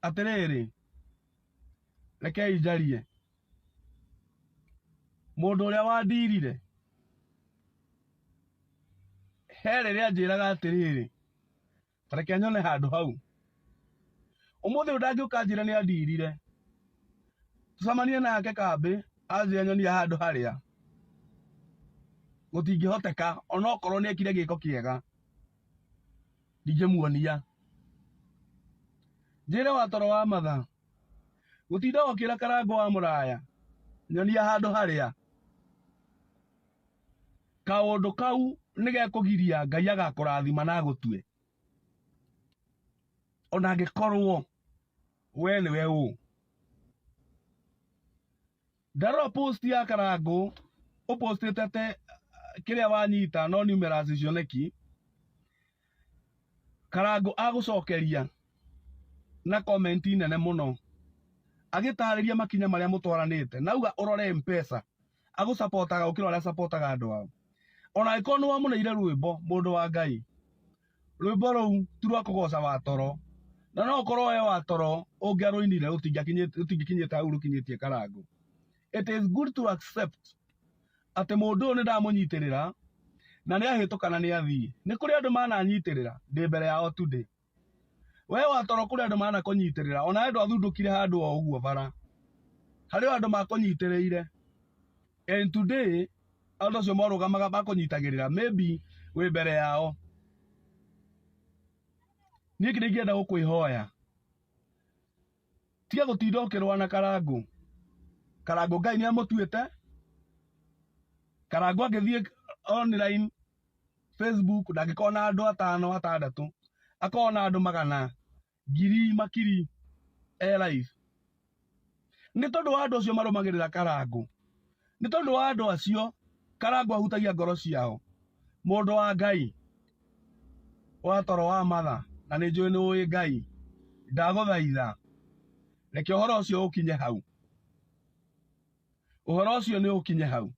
Atĩrĩrĩ, rekei njarie. Mũndũ ũrĩa wandirire, he rĩrĩa anjĩraga atĩrĩrĩ, ta reke nyone handũ hau. Ũmũthĩ ũyũ ndangĩũka anjĩre nĩ andirire, tũcemanie nake kambĩ, anjĩre nyonia handũ harĩa, gũtingĩhoteka onokorwo nĩ ekire gĩko kĩega, ndingĩmuonia. Njĩre wa toro wa matha, gũtinda ũkĩra Karangũ wa mũraya, nyonia handũ harĩa. Kaũndũ kau nĩ gekũgiria Ngai agakũrathima na agũtue. Ona angĩkorwo we nĩwe ũ. Ndarora post ya Karangũ, ũpostĩte te kĩrĩa wanyita no numerous cioneki. Karangũ agũcokeria na comment nene mũno agĩtarĩria makinya marĩa mũtwaranĩte na auga ũrore Mpesa agũcapotaga gũkĩra ũrĩa acapotaga andũ ao. Ona angĩkorwo nĩ wamũneire rwĩmbo mũndũ wa Ngai, rwĩmbo rũu ti rwa kũgoca watoro na no ũkorwo we watoro ũngĩarũinire rũtingĩkinyĩte hau rũkinyĩtie Karangũ. It is good to accept atĩ mũndũ ũyũ nĩ ndamũnyitĩrĩra na nĩ ahĩtũka na nĩ athiĩ. Nĩ kũrĩ andũ mananyitĩrĩra ndĩ mbere yao today. We watoro kũrĩ andũ manakũnyitĩrĩra ona we ndwathundũkire handũ o ũguo bara. Harĩ o andũ makũnyitĩrĩire and today andũ acio marũgamaga makũnyitagĩrĩra maybe wĩ mbere yao. Niĩ kĩrĩa ingĩenda gũkwĩhoya tiga gũtinda ũkĩrũa na Karangũ. Karangũ Ngai nĩ amũtuĩte. Karangũ angĩthiĩ online Facebook ndangĩkorwo na andũ atano atandatũ, akorwo na andũ magana, ngiri, makiri e live. Nĩ tondũ wa andũ acio marũmagĩrĩra Karangũ, nĩ tondũ wa andũ acio Karangũ ahutagia ngoro ciao. Mũndũ wa Ngai wa toro wa matha na nĩ njũĩ nĩ ũĩ Ngai, ndagũthaitha reke ũhoro ũcio ũkinye hau, ũhoro ũcio nĩ ũkinye hau.